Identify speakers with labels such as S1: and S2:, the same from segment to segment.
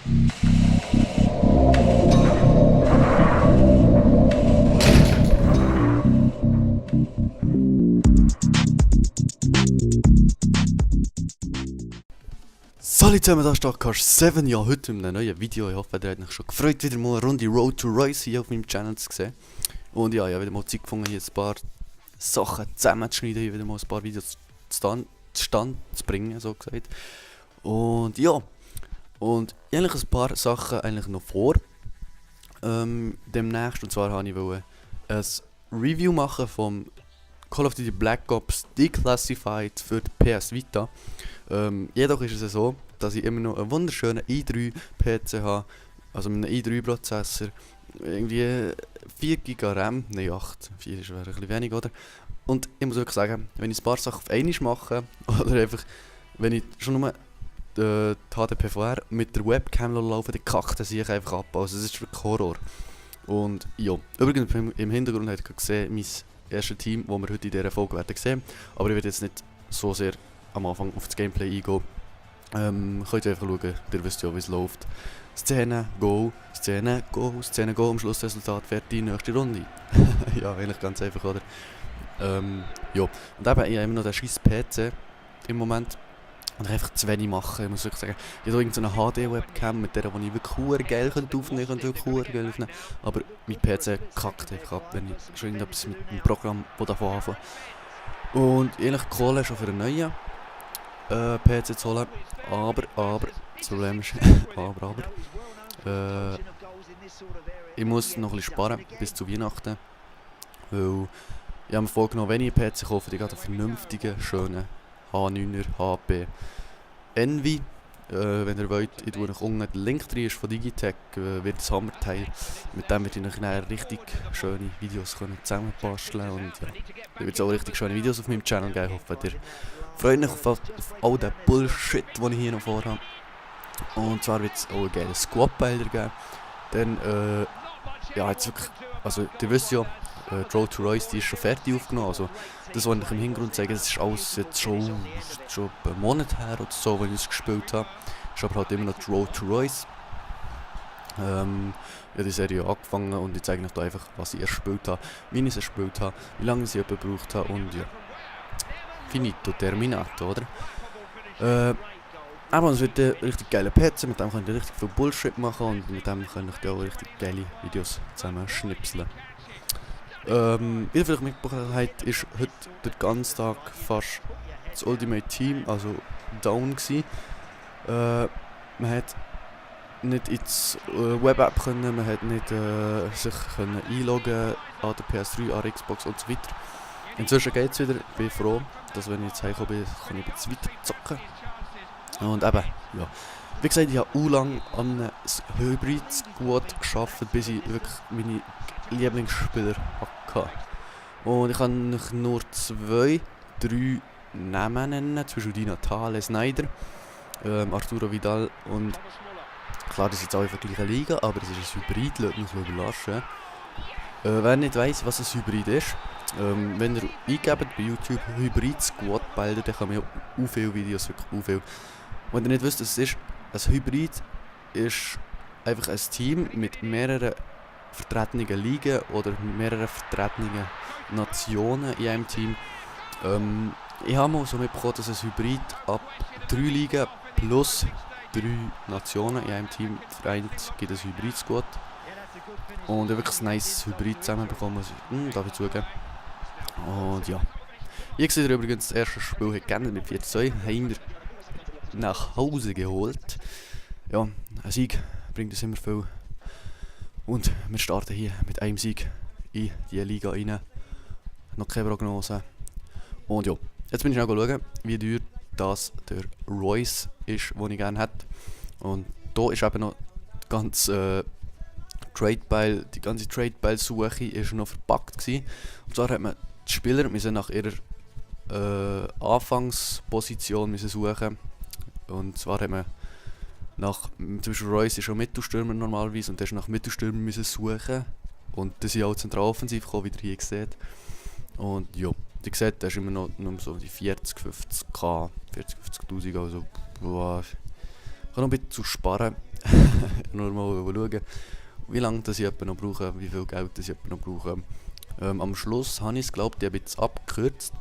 S1: Salut zusammen, das ist Darkcast 7, ja, heute in einem neuen Video. Ich hoffe, ihr habt euch schon gefreut, wieder mal eine Runde Road to Royce hier auf meinem Channel zu sehen. Und ja, ich habe wieder mal Zeit gefunden, hier ein paar Sachen zusammenzuschneiden, hier wieder mal ein paar Videos zustande zu bringen, so gesagt. Und ja, und eigentlich ein paar Sachen eigentlich noch vor. Demnächst, und zwar wollte ich ein Review machen vom Call of Duty Black Ops Declassified für die PS Vita. Jedoch ist es so, dass ich immer noch einen wunderschönen i3 PC habe, also mit einem i3 Prozessor, irgendwie 4 GB RAM, nein 8, 4 ist ein bisschen wenig, oder? Und ich muss wirklich sagen, wenn ich ein paar Sachen auf einmal mache, oder einfach, wenn ich schon nur die HDPVR mit der Webcam laufe, dann kackt er sich einfach ab, also es ist wirklich Horror. Und ja, übrigens im Hintergrund habt ihr gesehen, mein erstes Team, das wir heute in dieser Folge werden sehen, aber ich werde jetzt nicht so sehr am Anfang auf das Gameplay eingehen. Könnt ihr einfach schauen, ihr wisst ja, wie es läuft. Szene, go, Szene, go, Szene, go, am Schlussresultat fährt die nächste Runde. Ja, eigentlich ganz einfach, oder? Ja, und eben, ich habe immer noch den scheiß PC im Moment. Und ich einfach zu wenig machen, ich muss wirklich sagen. Ich habe irgendeine HD-Webcam, mit der ich wirklich geil aufnehmen könnte, wirklich geil aufnehmen. Aber mein PC kackt einfach ab, wenn ich schon irgendetwas mit dem Programm davon anfange. Und eigentlich Kohle schon für einen neuen PC zu holen. Aber, das Problem ist, ich muss noch ein bisschen sparen bis zu Weihnachten. Weil ich habe mir vorgenommen, wenn ich einen PC kaufe, dann einen vernünftigen, schönen H9er HP Envy. Wenn ihr wollt, ich tue euch unten den Link drin, ist von Digitech, wird das Hammerteil. Mit dem werde ich euch dann richtig schöne Videos zusammenbasteln und ja, da wird es auch richtig schöne Videos auf meinem Channel geben. Ich hoffe, ihr freut euch auf all den Bullshit, den ich hier noch vorhabe. Und zwar wird es auch ein geiles Squad-Bilder geben. Dann, ja, jetzt wirklich, also ihr wisst ja, die Road to Royce, die ist schon fertig aufgenommen, also das, was ich im Hintergrund zeige, das ist alles jetzt schon einen Monat her oder so, wenn ich es gespielt habe. Ist aber halt immer noch die Road to Royce. Ich habe die Serie angefangen und ich zeige euch da einfach, was ich erspielt habe, wie ich es erspielt habe, wie lange ich sie gebraucht habe und ja. Finito, terminato, oder? Aber es wird ein richtig geiler PC, mit dem könnt ihr richtig viel Bullshit machen und mit dem könnt ihr auch richtig geile Videos zusammen schnipseln. Wie ihr vielleicht mitbekommen habt, ist heute den ganzen Tag fast das Ultimate Team, also down gewesen. Man hat nicht ins Web-App können, man hat nicht sich können einloggen an der PS3, an der Xbox und so weiter. Inzwischen geht es wieder, ich bin froh, dass wenn ich jetzt heimgekommen bin, kann ich jetzt weiter zocken. Und eben, ja. Wie gesagt, ich habe lange an einem Hybrid-Squad gearbeitet, bis ich wirklich meine Lieblingsspieler hatte. Und ich kann euch nur 2, 3 Namen nennen, zum Beispiel Di Natale, Snyder, Arturo Vidal und klar, das ist jetzt auch in der gleichen Liga, aber es ist ein Hybrid, lasst uns mal überraschen. Wer nicht weiss, was ein Hybrid ist, wenn ihr eingebt bei YouTube Hybrid Squad Bilder, dann kann man ja viele Videos, wirklich viel. Wenn ihr nicht wisst, was es ist, ein Hybrid ist einfach ein Team mit mehreren vertretenen Ligen oder mehreren vertretenen Nationen in einem Team. Ich habe mal so mitbekommen, dass ein Hybrid ab 3 Ligen plus 3 Nationen in einem Team vereint gibt ein Hybrid-Squad. Und ich habe wirklich ein nice Hybrid zusammenbekommen, darf ich zugeben. Und ja. Ich sehe übrigens, das erste Spiel hat geändert mit 4:2, haben wir nach Hause geholt. Ja, ein Sieg bringt uns immer viel. Und wir starten hier mit einem Sieg in die Liga rein. Noch keine Prognose. Und ja, jetzt bin ich noch schauen, wie teuer das der Royce ist, den ich gerne hätte. Und da ist eben noch die ganze Trade-Bile-Suche ist noch verpackt gewesen. Und zwar hat man die Spieler nach ihrer Anfangsposition suchen. Und zwar haben wir zum Beispiel Royce ist schon Mittelstürmer normalerweise und der ist nach Mittelstürmer müssen suchen. Und das sind auch zentral-offensiv gekommen, wie ihr hier seht. Und ja, ihr seht, der ist immer noch nur so die 40, 50k, 40, 50'000, also boah, ich kann noch ein bisschen zu sparen. Nur mal schauen, wie lange das ich etwa noch brauche, wie viel Geld das ich etwa noch brauche. Am Schluss habe ich es, glaube ich, ein bisschen abgekürzt.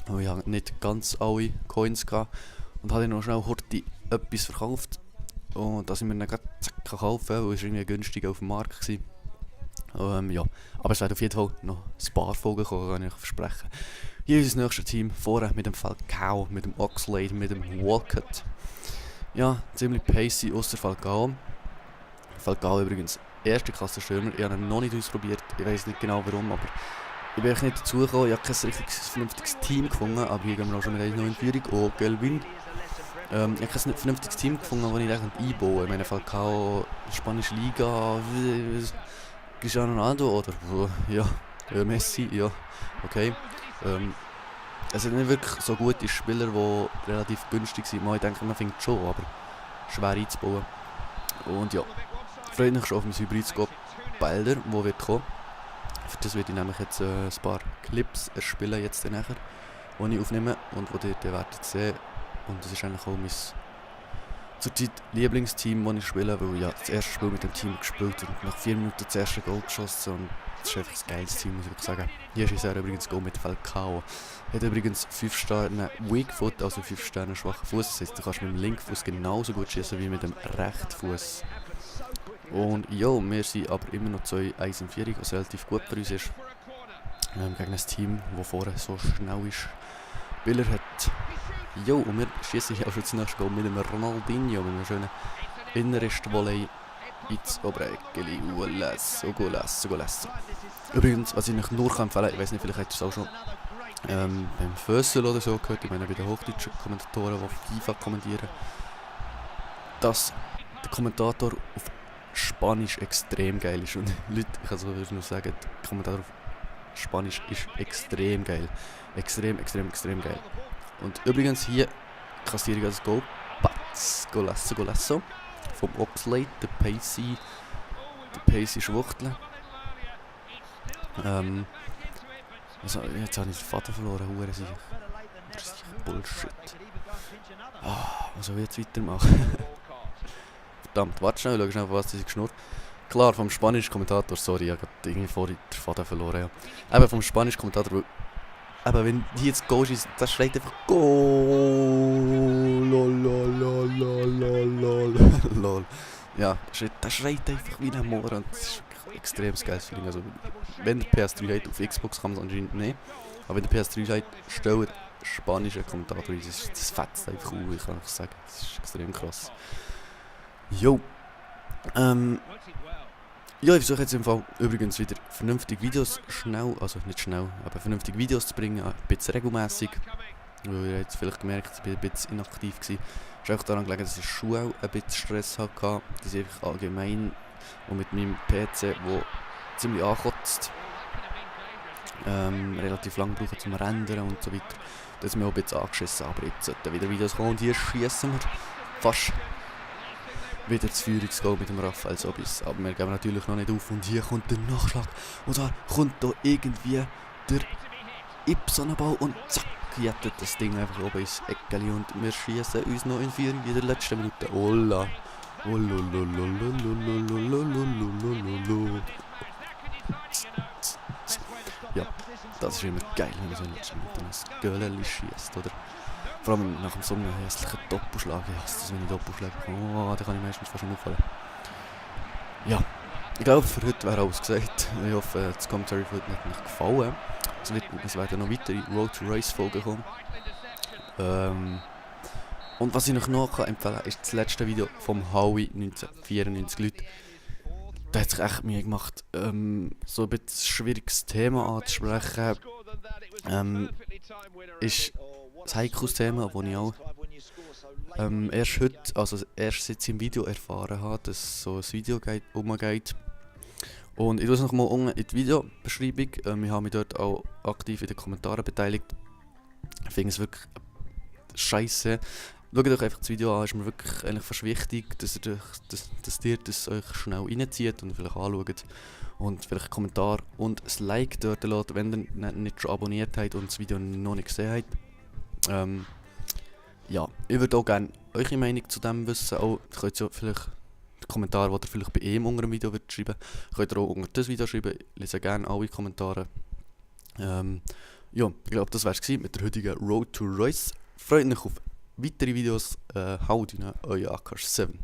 S1: Weil ich habe nicht ganz alle Coins gehabt. Und habe noch schnell Horti etwas verkauft. Und dass ich mir dann gerade kaufen kann, weil es irgendwie günstig auf dem Markt war. Ja. Aber es wird auf jeden Fall noch ein paar Folgen kommen, kann ich versprechen. Hier ist das nächste Team. Vorne mit dem Falcao, mit dem Oxlade, mit dem Walcott. Ja, ziemlich pacey ausser Falcao. Falcao übrigens erste Klasse Stürmer. Ich habe ihn noch nicht ausprobiert. Ich weiß nicht genau warum, aber ich bin nicht dazu gekommen. Ich habe kein richtiges, vernünftiges Team gefunden. Aber hier gehen wir auch schon mit 1 in Führung. Oh, Gelvin. Ich habe kein vernünftiges Team gefunden, das ich einbauen kann. Ich meine, Falcao, Spanische Liga, Cristiano Ronaldo oder ja, Messi, ja, okay. Es sind nicht wirklich so gute Spieler, die relativ günstig sind. Ich denke, man findet schon, aber schwer einzubauen. Und ja, freut mich schon auf mein Hybrid-Scope Bilder, wo wird kommen. Für das werde ich nämlich jetzt ein paar Clips erspielen, jetzt nachher, die ich aufnehme und die ihr werdet sehen. Und das ist eigentlich auch mein zurzeit Lieblingsteam, das ich spiele, weil ich ja das erste Spiel mit dem Team gespielt und nach 4 Minuten das erste Goal geschossen. Und das ist einfach das geilste Team, muss ich wirklich sagen. Hier ist er übrigens Goal mit Falcao. Er hat übrigens 5 Sterne Weak Foot, also 5 Sterne schwachen Fuß. Das heisst, du kannst mit dem linken Fuß genauso gut schießen wie mit dem rechten Fuß. Und ja, wir sind aber immer noch 2-1 in Führung, was relativ gut für uns ist. Gegen ein Team, das vorher so schnell ist. Spieler hat. Jo, und wir schießen hier auch schon das nächste Goal mit dem Ronaldinho, mit einem schönen Innerrist-Volley ins Obreckeli. Golasso. Übrigens, was ich euch nur empfehlen kann, ich weiß nicht, vielleicht habt ihr es auch schon beim Fössel oder so gehört, ich meine bei den hochdeutschen Kommentatoren, die FIFA kommentieren, dass der Kommentator auf Spanisch extrem geil ist. Und Leute, ich kann es nur sagen, der Kommentator auf Spanisch ist extrem geil. Extrem geil. Und übrigens hier kassiere ich das Goal. Patz, Golasso. Vom Oxlade, der Pacey Schwuchtel. Also, jetzt habe ich den Vater verloren, hure sicher. Das ist Bullshit. Was soll ich jetzt weitermachen? Verdammt, warte schnell, schau schnell, was ich geschnurrt. Klar, vom spanischen Kommentator, sorry, ich habe irgendwie vorhin den Vater verloren. Ja. Eben vom spanischen Kommentator, weil aber wenn die jetzt Goal schießen, das schreit einfach Goal. Lol. Ja, das schreit einfach wie ein Moor und das ist ein extrem geiles Feeling. Also, wenn der PS3 hat, auf Xbox kann man es anscheinend nicht. Aber wenn der PS3 hat, stellt spanische Kommentator ein. Das fetzt einfach auf, ich kann euch sagen. Das ist extrem krass. Jo. Ja, ich versuche jetzt im Fall übrigens wieder vernünftige Videos aber vernünftige Videos zu bringen, ein bisschen regelmässig. Weil ihr jetzt vielleicht gemerkt, ich bin ein bisschen inaktiv gewesen. Es ist auch daran gelegen, dass ich in der Schule ein bisschen Stress hatte. Das ist einfach allgemein und mit meinem PC, der ziemlich ankotzt. Relativ lang brauchen zum Rendern und so weiter. Das ist mir auch ein bisschen angeschissen, aber jetzt sollten wieder Videos kommen und hier schießen wir fast wieder das Führungsgoal mit dem Raphael Sobis. Aber wir geben natürlich noch nicht auf und hier kommt der Nachschlag. Und da kommt da irgendwie der Ipsonaball und zack, jettet das Ding einfach oben ins Eckeli und wir schießen uns noch in Führung in der letzten Minute. Olla. Ja, das ist immer geil, wenn man so in der letzten Minute ein Gölleli schiesst, oder? Vor allem nach so einem hässlichen Doppelschlag. Ich hasse das, wenn ich Doppelschläge bekomme. Da kann ich meistens fast schon auffallen. Ja, ich glaube, für heute wäre alles gesagt. Ich hoffe, das Commentary hat euch gefallen. Es werden noch weitere Road to Race Folgen kommen. Und was ich euch noch empfehlen kann, ist das letzte Video vom Howie 1994 Leute. Der hat sich echt Mühe gemacht, so ein bisschen schwieriges Thema anzusprechen. Ist ein heikles Thema, das ich auch erst heute, also erst seit im Video erfahren habe, dass so ein Video umgeht. Und ich tue es nochmal unten in die Videobeschreibung. Ich habe mich dort auch aktiv in den Kommentaren beteiligt. Ich finde es wirklich scheiße. Schaut euch einfach das Video an, ist mir wirklich eigentlich fast wichtig, dass ihr das euch schnell reinzieht und vielleicht anschaut. Und vielleicht einen Kommentar und ein Like dort lässt, wenn ihr nicht schon abonniert habt und das Video noch nicht gesehen habt. Ja, ich würde auch gerne eure Meinung zu dem wissen. Auch, ihr könnt ja vielleicht Kommentare, die ihr vielleicht bei ihm unter dem Video schreiben wollt, könnt ihr auch unter das Video schreiben. Ich lese gerne alle Kommentare. Ja, ich glaube, das war es mit der heutigen Road to Royce. Freut euch auf weitere Videos. Haut rein, euer Akash 7.